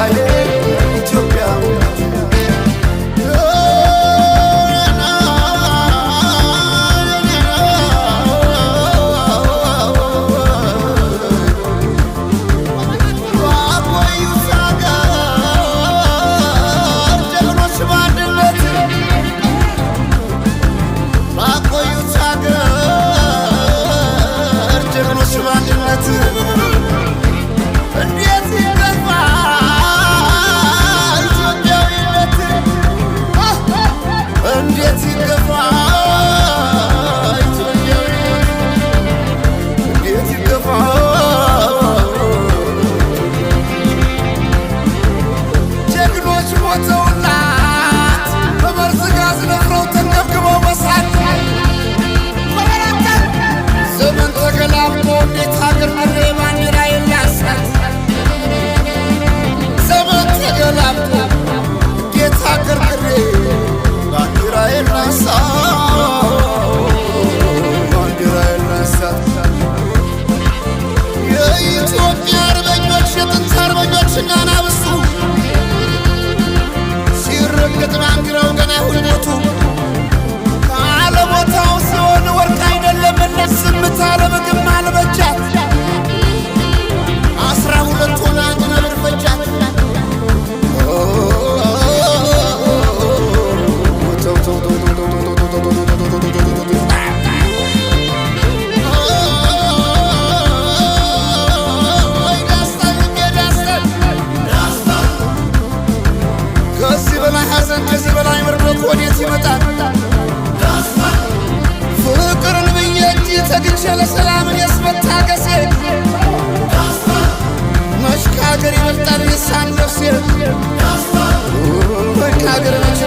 ኢትዮጵያ። ባቆዩት አገር ጀግኖች በአንድነት፣ ባቆዩት አገር ጀግኖች በአንድነት እንዴት ይገፋ ኢትዮጵያዊነት? እንዴት ይገፋ ኢትዮጵያዊነት? እንዴት ይገፋ? ጀግኖች ሞተውላት በመርዝ ጋዝ ነፍረው ተንገብግበው በሳት። ዘመን ተገላብጦ እንዴት ሀገር ምድሬ ባንዲራ የላሳት? ዘመን ተገላብጦ እንዴት ሀገር ምድሬ ባንዲራ የላሳት? ባንዲራ የላሳት። የኢትዮጵያ አርበኞች፣ የጥንት አርበኞች አናብስቱ፣ ሲረገጥ ባንዲራው ገና ሁልሞቱ ካለቦታው ሲሆን ወርቅ አይደለምና ዝምታ ለምግብ አልበጃት። 12 ሆነ አንድ ነብር ፈጃት። ተው ተው ተው ተው ተው ተው ተው ተው ተው። ከዚህ በላይ ሐዘን፣ ከዚህ በላይ መርዶት ወዴት ይመጣል? ፍቅርን ብዬ እንጂ ተግቼ ለሰላምን የስመታገሴ መች ከሀገር ይበልጣል የሳን ነፍሴ? ከሀገር መች